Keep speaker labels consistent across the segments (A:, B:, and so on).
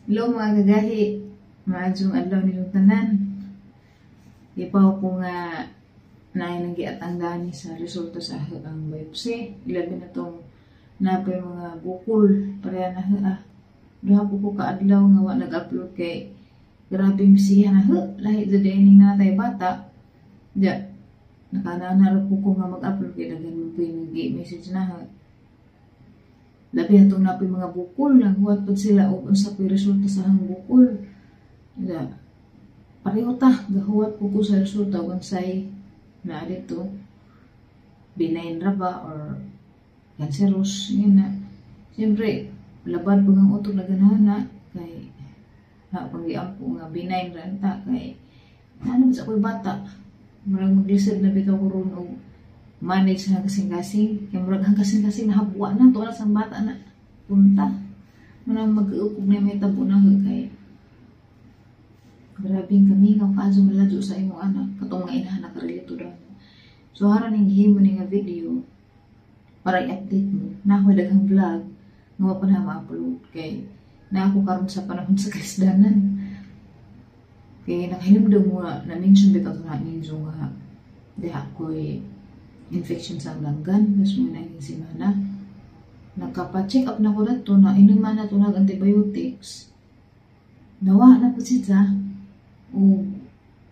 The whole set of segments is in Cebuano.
A: Hello, mga kagahi, maayong adlaw ninyong tanan. Ipaw ko nga naay nang giatang gani sa resulta sa ang biopsy. Ilabi na tong napay mga bukol pareha na ah. Duha po ko kaadlaw nga wa nag-upload kay grabe bisihan na lahi jud ining natay bata. Ja nakanana ra po ko nga mag-upload kay daghan man po yung message na ha. Labi na itong napay mga bukol, naghuwat pud sila og unsa po'y resulta sa hang bukol. Ja, pareho ta, gahuwat po ko sa resulta ug unsay naa dito, benign ra ba or cancerous, yun na. Siyempre, labad pag ang utok na ganahan na, kay ha, pag giampo nga benign ra ta, kay ano ba sa ako'y bata, murag maglisod na bitaw ko ron og manage sa kasing-kasing. Kaya murag ang kasing-kasing nahabwa na, tuwa sa bata na punta. Murag mag-uukog na may tabo na kay grabing kami nga kaso maladyo sa imong anak katong nga inahan nakarelate daw. So haran ning gihimo ni nga video para i-update mo na ako daghang vlog nga wa pa na ma-upload kay na ako karon sa panahon sa kasdanan. Kay nakahinumdum mo na na-mention bitaw na ninyo nga diha ko'y infection sa langgan mas mo na yung semana. Nagkapa-check up na ko dato na inuman na to nag antibiotics. Nawa na po siya o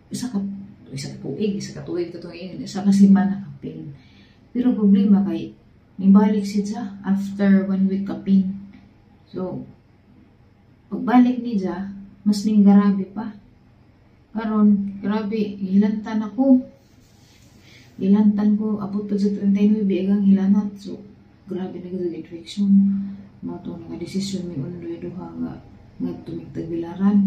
A: isa ka tuig katong isa ka semana kapin. Pero problema kay nibalik siya after one week kapin. So pagbalik niya mas ning grabe pa. Karon grabe hilantan ako. Hilantan ko abot pa sa 39 agang hilanat. So grabe na gyud infection. Mao to nga desisyon mi undoy duha nga ngadto mig Tagbilaran.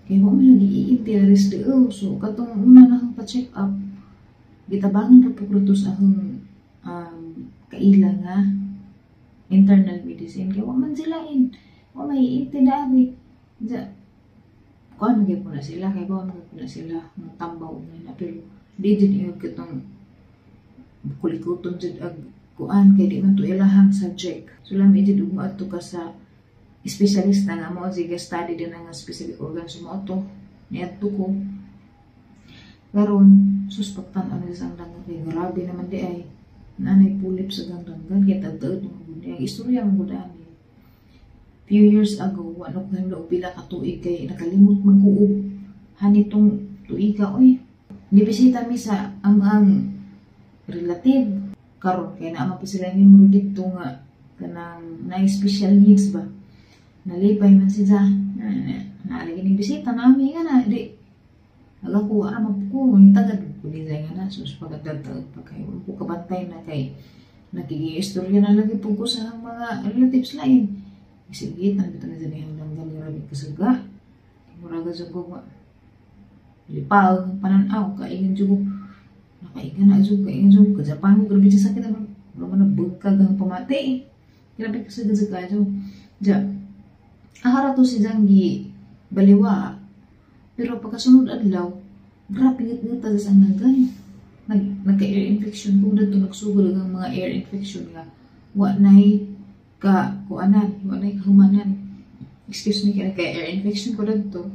A: Kay wa man lagi iinti aris do. So katong una na akong pa-check up, gitabangan ra po ko sa akong kaila nga internal medicine kay wa man sila in. Wa may iinti na ari. Ja, kuan gyud po na sila kay wa man po na sila tambaw na pero di jud iyo katong kulikuton jud ag kuan kay di man to ilahang subject. So lami jud ug moadto ka sa espesyalista nga mao sige study din ang specific organ, so mao to niadto ko. Karon sus pagtan-aw nila sa ang kay grabe naman di ay nanay pulip sa gangdanggan kay tagtaod ng gud ang istorya man gud ani. Few years ago, wa na ko kahimlo og pila ka tuig kay nakalimot man ko og hanitong tuiga oy. Nibisita mi sa ang relative karon kay naa man pa sila membro didto nga kanang na special needs ba. Nalipay man sila. Naalagi ning bisita nami nga na di aga ko ara man ko yung tagad ko di nga na sus pagkatagtag pa kay ko kabantay na kay nakikiistorya na lagi po ko sa mga relatives lain. Sige, tan bitaw na dyan yung langgan grabe kasuga. Muraga jud ko nga lipaw pananaw kaingon jud ko nakaigan na jud kaingon jud ko Japan ko grabe jud sakit naman wala man nabugkag ang pamati grabe kasuga jud kayo ja ahara to si Janggi baliwa. Pero pagkasunod adlaw grabe ngit sa langgan nagka air infection ko dadto. Nagsugod ang mga air infection nga wa nay ka kuanan, wa nay kahumanan. Excuse me, kay air infection ko dadto.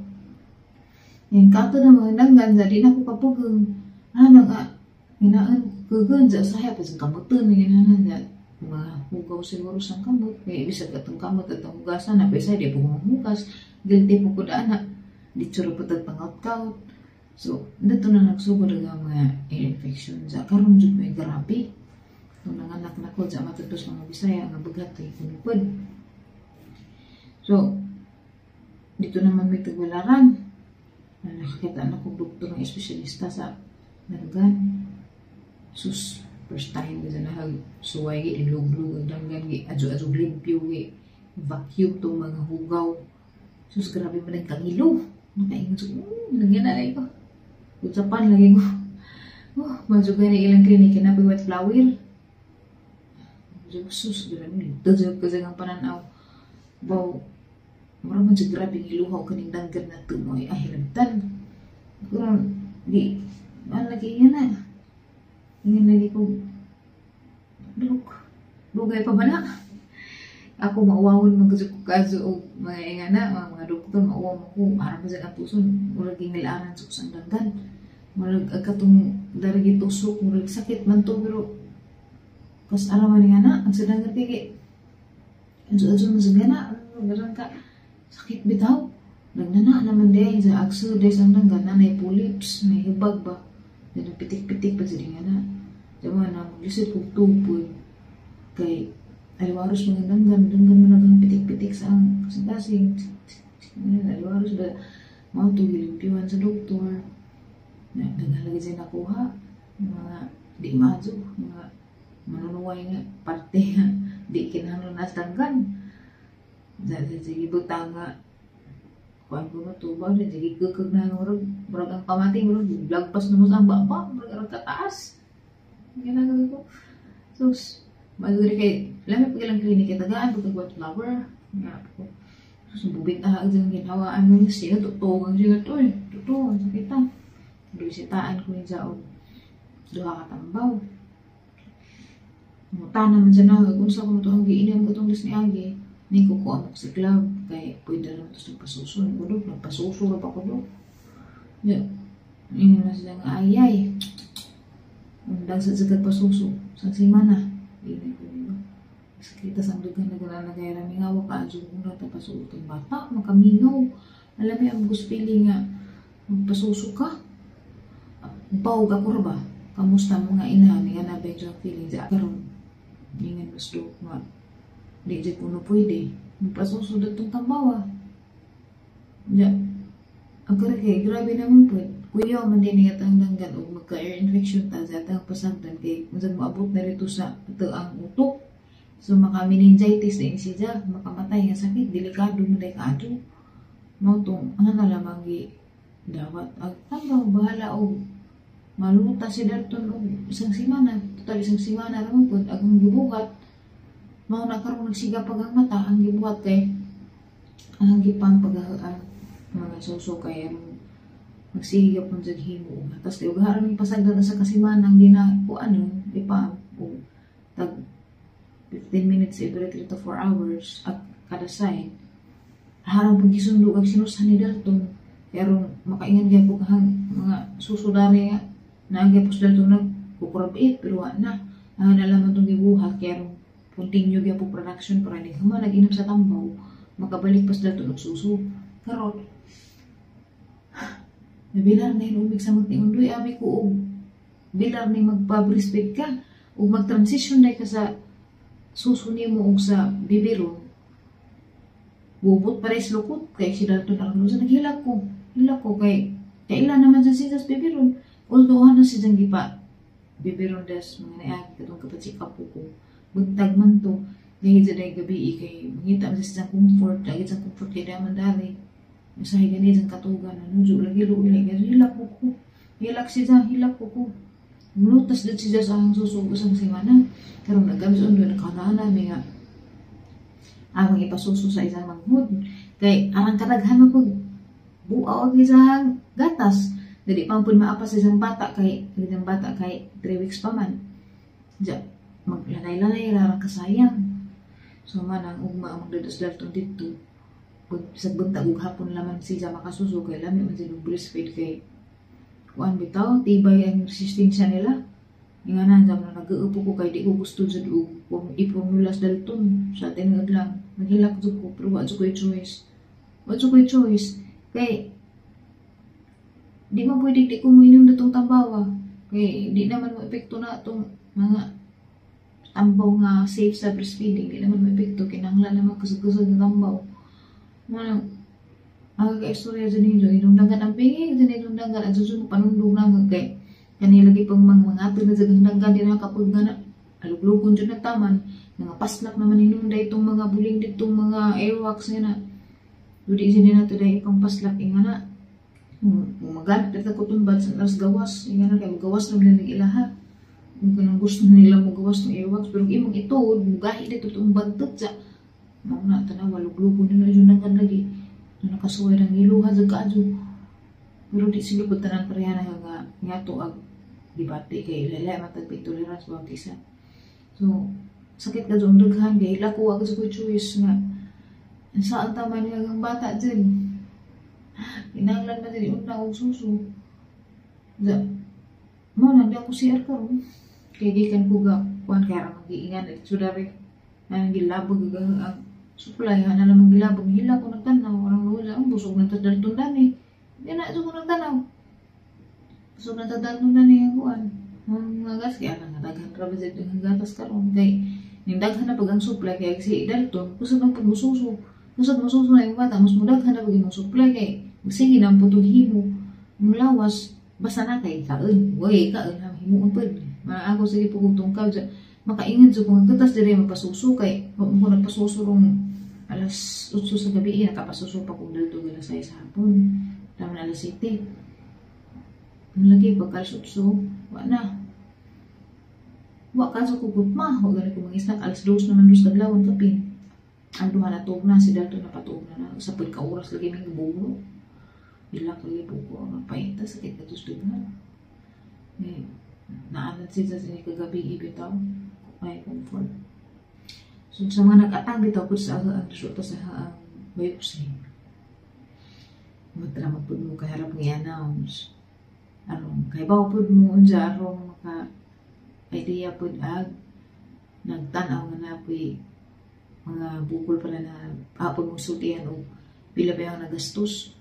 A: Yan kato na mga danggan sa di na ko kapugong ano nga hinaan kugon sa saya pa sa kamuton nga na mga hugaw siguro sa kamot kay bisag atong kamot atong hugasan na bisa di po hugas guilty po ko dana di tsura po tag pangaut-kaut. So dito na nagsugod ang mga air infection sa karon jud may grabe nung nanganak na ko sa matugtos mga Bisaya nga bugat ay kunupod. So dito naman may Tagbilaran na nakakita na kong doktor ng espesyalista sa danggan. Sus, first time ko na nahag suway gi luglug ang danggan gi adyo-adyo limpyo gi vacuum tong mga hugaw. Sus, grabe man ang kangilo. Nakaingon sa nagyan na ko. Usapan lagi ko. Oh, madyo gani ilang clinic na white flower. Sus, grabe. Dito ko sa pananaw. Wow, mura man siya grabe ngiluhaw kaning danggan na tumoy ay hilantan. Pero di ano lagi yan na. Ingin lagi ko look, dugay pa ba na? Ako mauwawon man gud ko kaso og mga ingana, mga doktor mauwaw mo ko, ara pa sa katuson, murag gingilaran sa kusang danggan. Murag katong dari gitusok, murag sakit man to pero kas ara man nga na, ang sadanggan kay adyo-adyo man sa gana, ganun ka, sakit bitaw. Nagnana naman day sa agso day sa danggan na may polyps, may hibag ba. Then pitik-pitik pa sa nga na. Diba na maglisod kog tubod kay aliwaros mga danggan, danggan mo nagang pitik-pitik sa ang kasing. Aliwaros ba mao to gilimpyuhan sa doktor. Na daghan lagi siya nakuha mga di maadyo, mga manunuway nga parte nga di kinahanglan nas danggan. Sa sige butang nga kuan ko na tuba na sige kukag na murag murag ang pamati murag lagpas na mo sa ang baba murag arang kataas. Ginagawa ko. So, maduri kay lami pag ilang clinic kay tagaan pag white flower. Nga po. So, bubit na ang ginhawaan mo siya totoo ang siya to eh. Totoo ang sakitan. Bisitahan ko yung sa duha ka tambaw. Muta naman siya na kung sa ko ang giinom ko tong ni Agi. Ni ko ko amok si club kay pwede naman to nagpasuso ko do, nagpasuso ra pa ko do. Ya. Ingon na sila nga ayay. Undang sa sigat pasuso sa simana. Ingon ko nila. Sakita sa dugan na gana na kaya rami nga waka adyo kung nata pasuso tong bata makamingaw. Alam mo ang gusto pili nga magpasuso ka. Bawg ako ra ba? Kamusta mo nga inahan nga na ba yung feeling sa karon? Ingon mas do nga di jud kuno pwede. Magpasuso datong tambawa. Ya. Ang kare kay grabe naman po. Kuya man din nga tang danggan og magka ear infection ta sa atang pasagdan kay masag moabot na rito sa ato ang utok. So maka meningitis din siya, makamatay nga sakit, delikado na day kaadto. Mao tong ano na lamang gi dawat ag tambaw bahala og maluta si Dalton og isang semana, total isang semana ra man pud ang gibuhat. Mao na karon nagsiga pag ang mata ang gibuhat kay ang gipang pag ang mga suso kay aron magsige pud sa himo. Tas kay ug haron pasagdan sa kasimana ang di na ko ano ipa og tag 15 minutes every 3 to 4 hours at kada side. Harang pag gisundo kag sinusan ni Dalton pero makaingan gyud ko kahang mga susudari nga naagay po sa Dalton nagkukurabit pero wa na. Ang nalaman tong gibuhat kay aron continue gyud po production para ni human nag-inom sa tambaw makabalik pa sa Dalton og suso. Karon nabilar na hinumig sa magtiundoy abi ko og bilar ni magpa-breastfeed ka ug mag-transition na ka sa suso nimo og sa bibiro. Bubot pares lukot kay si Dalton aron sa naghilak ko. Hilak ko kay kaila naman sa siya sa bibiron. Although ano si dyan gipa bibiron des mga naagi katong kapatsika po ko. Buntag man to dahil sa dahil gabi kay mangita man sa comfort, lagi sa comfort kay daman dari. Masahe gani sa katugan ano jud lagi luoy lagi hilak ko ko. Hilak siya, hilak ko ko. Mulutas dito siya sa ang suso usang semana. Karon nagkami sa undo nakaana mi nga among ipasuso sa isang manghud kay arang kadaghan man pag buaw ang isang gatas. Dili pa pud maapas sa isang bata kay isang bata kay 3 weeks pa man. Ja maglanay-lanay ra kasayang. So man ang ugma ang magdadas Dalton didto. Sa buntag ug hapon laman siya makasuso kay lami man siya breastfeed kay kuan bitaw tibay ang resistensya nila. Nga na jam na nag-uupo ko kay di ko gusto jud og ipomula sa Dalton sa tinuod lang. Naghilak jud ko pero wa jud koy choice. Wa jud koy choice kay di man pwede di ko moinom datong tambawa kay di naman mo epekto na atong mga tambaw nga safe sa breastfeeding, di naman mo epekto kinahanglan naman kusog-kusog nga tambaw. Manang ang ka-istorya dyan ninyo, inong danggan ang pingig, dyan inong danggan, at susunod panundong na kay kanila lagi pang mga na sa danggan, di na kapag nga na, aluglugon dyan na taman, nga paslak naman inunday itong mga buling ditong mga airwax nga na, dudi dyan na ito dahil ipang paslak, nga na, magamit na kutumbat sa alas gawas, nga na, kaya gawas na nila ilaha. Kung gusto nila mo gawas ng airwax, pero imong ito, mugahi dito itong bantot sa, mauna, tanawa, luglugon nila dyan danggan lagi. Nakasuway ng iluha sa kaadyo. Pero di sila pag tanan pareha na nga nga to ag debate kay laila matag tolerance bawat isa. So Sakit ka dong daghan kay hilak ko, wa ko choice nga saan tama niya ang bata dyan. Kinahanglan ba din una og suso. Da, mo na di ako CR karon. Kay gikan ko ga kuan kay ra magiingan at sudari. Nang gilabog ang supply na lang gilabog, hila ko nagtanaw orang lula ang busog na dalton dani. Di na ko nagtanaw. Busog na dalton dani ang kuan. Ang mga gas kaya nga daghan ra ba jud ang gatas karon kay ning daghan na pag ang supply kay si Dalton kusog ang pagmususo. Kusog mususo na yung bata, mas mudaghan na pag imong supply kay sige na ang putong himo. Ang lawas basta na kay kaon. Way kaon ha himuon pud. Ako sige po kung tungkaw dyan. Makaingan jud kung gatas dire magpasuso kay wa mo ko nagpasuso rong alas 8 sa gabi, nakapasuso pa kung dalto alas 6 sa hapon. Tama na alas 7. Ang lagi pag alas 8, wa na. Wa kaso ko gutma, wa gani ko mangisnak alas 2 naman dos kadlawon kapin. Ang duha na tuog na, si Dalton napatuog na na. Sa pud ka oras lagi may bulo. Ilak lagi po ko ang paita, sakit ka tos dughan. Eh, naanad siya sa kagabi ibitaw. Ay, comfort. So, sa mga nag-atang bitaw po sa ang resulta sa ang biopsy. Matra magpud mo kaharap ng i-announce. Arong, kay bawo pud mo unsa arong maka idea pud ag nagtan-aw nga napoy mga bukol pala na hapon mong sultihan o pila ba yung nagastos.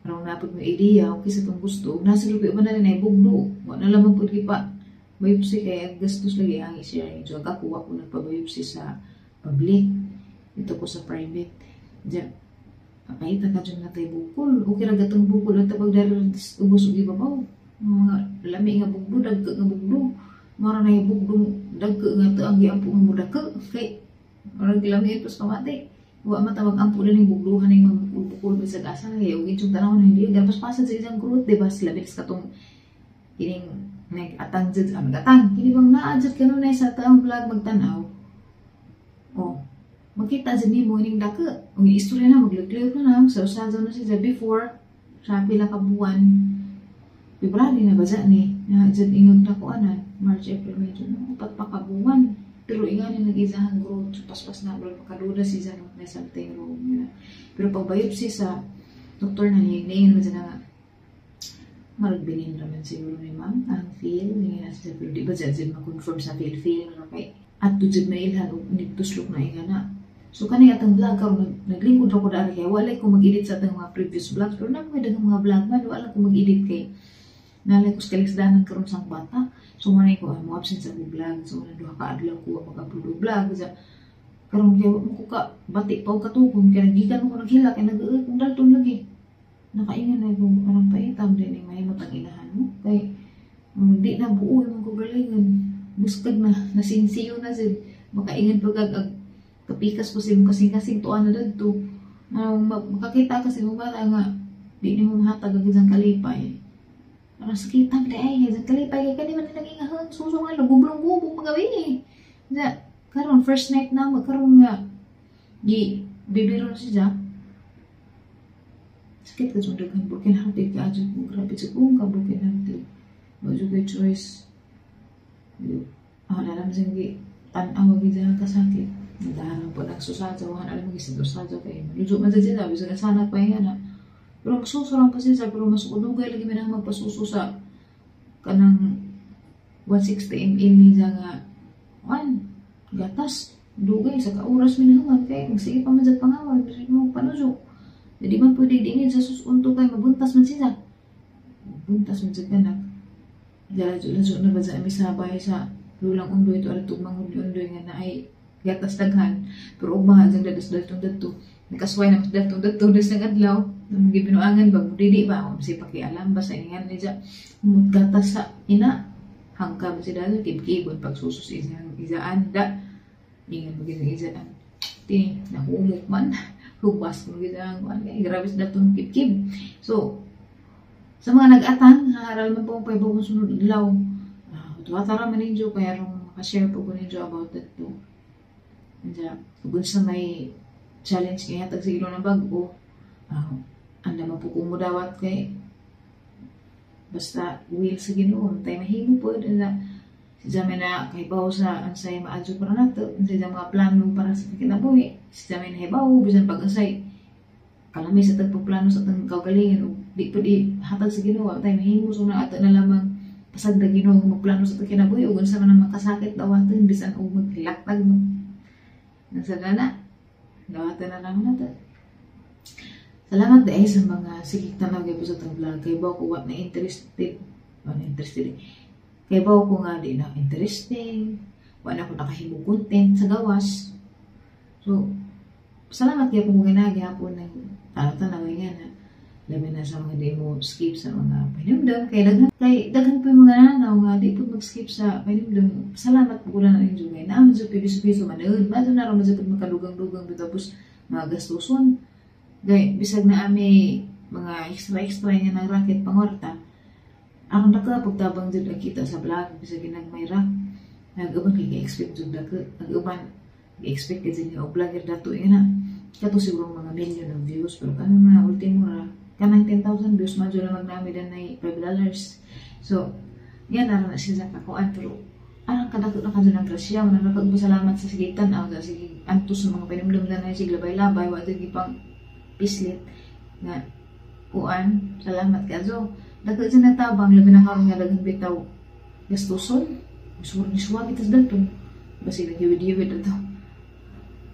A: Arong napod mo idea, okay sa itong gusto. Nasa lupi ba na rin ay buglo. Wala na lamang pud gipa biopsy kay ang gastos lagi ang i-share. So, ako ko nagpa-biopsy sa public. Ito ko sa private. Diyan, pakita ka dyan na tayo bukol. Okay ra gatong bukol at pag dahil ubos og ibabaw. Mga lami nga bugdo, dagko nga bugdo. Mara na yung bugdo, dagko nga ito ang giampo nga mudagko. Kay, mara gilami ito sa kamate. Wa matawag ampo din yung bugduhan ng mga bukol-bukol bisag asa kay og inyong tanawon hindi gapas pasad sa isang growth, di ba sila bilis katong kining nag-atang jud, ah, nag-atang kini bang naa jud kanunay sa taong vlog magtan-aw, oh makita jud nimo ining dako ug istorya na magluglyog na na sa usa na siya before sa pila ka buwan. February na ba dyan ni na jud ingog na ko ana March, April, May, June, 4 pa ka buwan. Pero ingani nag-isahang growth, paspas na bro, makaduda si Zan may something wrong. Yun. Pero pag biopsy sa doktor na niya, niingon man siya na nga, marag binin raman siguro ni ma'am, ang feel, niya na siya, pero di ba dyan dyan ma-confirm sa feel, feel na kay, at to dyan mailhan, o nagtuslok na inga na. So kani atong vlog karon naglingkod ra ko daan kay wala ko mag-edit sa atong mga previous vlogs, pero na mga daghang mga vlog man, wala ko mag-edit kay nalay ko sa kalisdanan karon sang bata. So manay ko mo absent sa vlog, so na duha ka adlaw ko mag-upload og vlog sa karon kay wa mo ko ka bati pa og katugon kay nagikan ko naghila kay nag kung dalton lagi. Nakaingan na ko anang paitam din ni mahimot ang inahan mo kay di na buo imong kagalingon. Buskag na nasinsiyo na jud makaingan pa kag ag kapikas po sa imong kasing-kasing tuan na dadto. Makakita kasi mo bata nga di nimo mahatag ang isang kalipay. Parang sakitan di ay, isang kalipay kay kani man nagingahon suso nga gublong-gubong magawi eh. Da, karon first night na magkaroon nga gi bibiro na siya. Sakit ka jud daghan broken hearted ka adyo ko grabe jud kung ka broken hearted. Wa jud kay choice. Ah, alam siyang gi tan-aw gyud ang kasakit. Nadahan po nagsusadya, wahan alam mo gisid usadya kay malujo man siya bisag sana pa yan na. Pero magsuso lang pa siya, pero mas udugay lagi man ang magpasuso sa kanang 160 ml niya nga one gatas dugay sa kauras minahangan kay magsige pa man sa pangawal bisag mo panuso. Di man pwede dingin sa susunto kay mabuntas man siya. Buntas man siya kanak. Ladyo na ba sa misabay sa lulang undoy to ato manghud undoy nga naay gatas daghan pero ugma jang dadas datong dadto nakasway na mas datong dadto des nang adlaw nang gibinuangan ba dili ba ako si pakialam ba sa ingan niya umot gatas sa ina hangka ba si dalo kibkibon pagsusus isang isaan da ingan mo gid isaan ti nahumok man hubas mo gid ang kuan kay grabe sa datong kibkib. So sa mga nag-atang haral man po ang pwede sunod adlaw tuwa tara man ninyo kaya rong maka-share po ko ninyo about that to. Kaya, kung sa may challenge kaya tag sa ilo na bago, anda man po kung mudawat kay basta will sa Ginoo tayo mahimo po na Si Jamin na kahibaw sa unsay maadyo para nato, unsay mga plano para sa kinabuhi. Si Jamin nahibaw bisan pag unsay kalami sa atong pagplano sa atong kaugalingon ug di pud hatag sa Ginoo, tayo mahimo so na ato na lamang pasagda Ginoo magplano sa atong kinabuhi ug unsa man ang makasakit dawaton bisan og maghilaktag mo. Nasa na dawatan na lang nato. Salamat dahil sa mga sige tanaw gyud sa atong vlog. Kay ba ko wa na interested, wa na interested. Kay ba ko nga di na interesting, wa na ako nakahimo content sa gawas. So, salamat kay kung ginagihapon ng tanaw-tanaw nga na. Labi na sa mga di mo skip sa mga pahinumdum. Kay daghan po yung mga nanaw nga di po mag-skip sa pahinumdum. Salamat po na ninyo kay naa man jud piso-piso manood. Mato na ra man jud makadugang-dugang tapos mga gastuson. Gay bisag na ami mga extra-extra nga nang racket pangwarta. Aron nakapagtabang jud ang kita sa vlog bisag ginagmay ra. Nag-uban kay gi-expect jud dako. Nag-uban gi-expect kay jud nga og vlogger dato na. Kato siguro mga million of views pero kanang mga ultimo ra kanang 10,000 views madyo lang magnami danay $5. So, yan na na siya sa kakuan pero arang kadako na kadto ng grasya wala na pagpasalamat sa sige tan-aw sa sige antos sa mga pahinumdum na sige labay-labay wa jud pang pislit nga kuan. Salamat kazo, dako jud nagtabang, labi na karon nga daghang bitaw gastuson. Suwag ni suwag itas dalton basig naghiwid-hiwid ato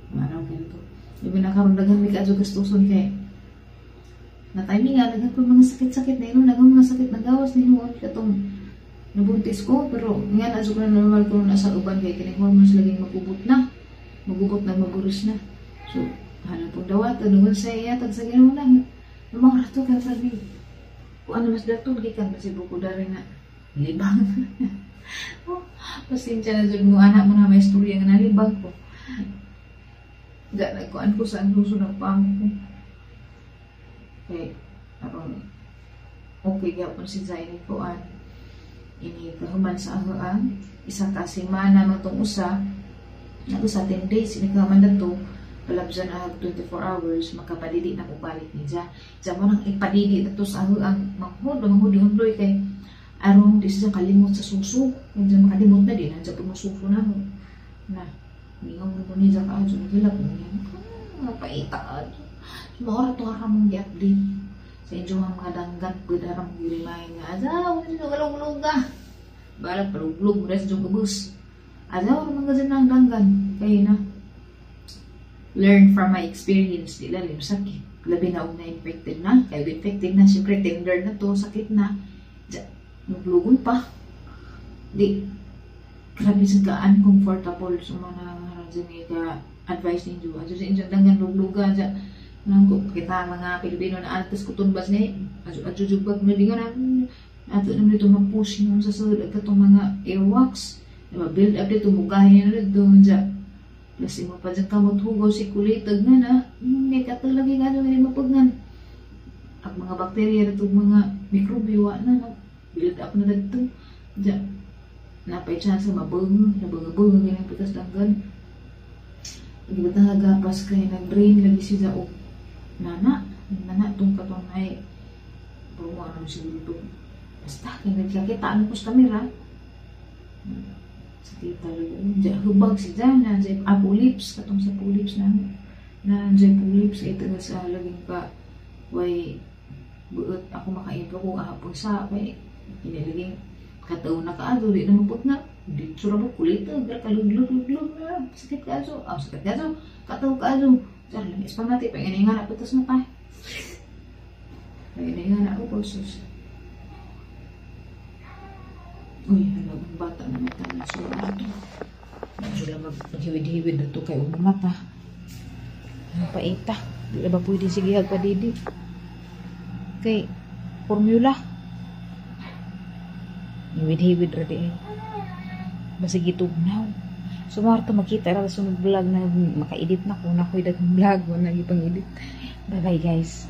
A: maraw kayo to. Labi na karon daghan mi kaadto gastuson kay na timing nga daghan ko mga sakit-sakit na ino, daghan mga sakit na gawas ni noon katong nabuntis ko. Pero nga na ko na normal ko na sa uban kay kining hormones laging magubot na, magubot na, maguris na. So hanap pong dawatan nung sa iya tag sa Ginoo na mga rato kay sabi kung ano mas daton gikan ba si buko dari na libang. Oh, pasensya na jud mo anak mo na may istorya nga nalibang ko. Ga nagkuan ko sa ang suso ng pamo ko. Kay aron okay gyapon si Zay ni kuan. Ini kahuman sa ang isa ka semana man tong usa. Nago sa 10 days ini kahuman dato palabsan ang 24 hours makapadidi na ko balik ni Ja. Ja mo nang ipadidi dato sa ang manghud manghud hundoy kay aron di siya kalimot sa suso. Kay diyan makalimot na di na siya pumususo na mo. Na mingon mo ni Ja ka adyo gila ko niya. Paita ka. Maura to ka mong gi-update sa inyo ang mga danggan pud aram girimay nga azaw ni galugluga. Balag paluglog mo sa inyong kabus. Azaw naman ka dyan ang danggan. Kaya na. Learn from my experience. Di lalim sakit. Labi na og na-infected na. Kaya infected na. Siyempre tender na to. Sakit na. Naglugon pa. Di. Grabe sa ka uncomfortable. So mga dyan ka advice ninyo. Adyo sa inyong danggan lugluga. Dyan. Nang kita mga Pilipino na altas kutunbas ni. Adyo adyo jugbag na di ka na. Ato naman dito ma-push yung sa sulod at katong mga earwax. Diba, build up dito, mugahin na dito. Dyan. Plus, imo pa dyan kamot hugaw si kulitag nga na. May katulagi nga doon, hindi mapagnan. Ang mga bakterya dito, mga mikrobyo, na, build up na dito. Dyan. Napay chance na mabang, nabang-abang, ganyan pitas danggan. Pag nagapas kay nag-drain lagi siya og nana. Nana, itong katong ay, pero mo ano siguro ito. Basta, kaya nagkakita, ano ko sa kamera. Sa tita, diyan, hubag si Jan, nandiyan, pulips, katong sa pulips na, nandiyan pulips, ito nga sa laging ka, way, buot ako makaibro ko ahapon sa, kay, inilaging, kataon na kaado, di na maput na, di tsura mo, kulita, kaluglog-luglog na, sakit ka aso, sakit ka aso, kataw ka aso, sir, langis pa natin, pag na, putas na tayo. Pag na ako, sus. Uy, hala, ang bata na mata na so ito. Medyo lang maghiwid-hiwid na ito kay unang mata. Ang paita. Di na ba pwede sige hagpadidi? Kay formula. Hiwid-hiwid ra di eh. Basig itugnaw. So, mga makita ra sa vlog na maka-edit na ko. Nakoy daghang vlog. Wala ipang edit. Bye-bye, guys.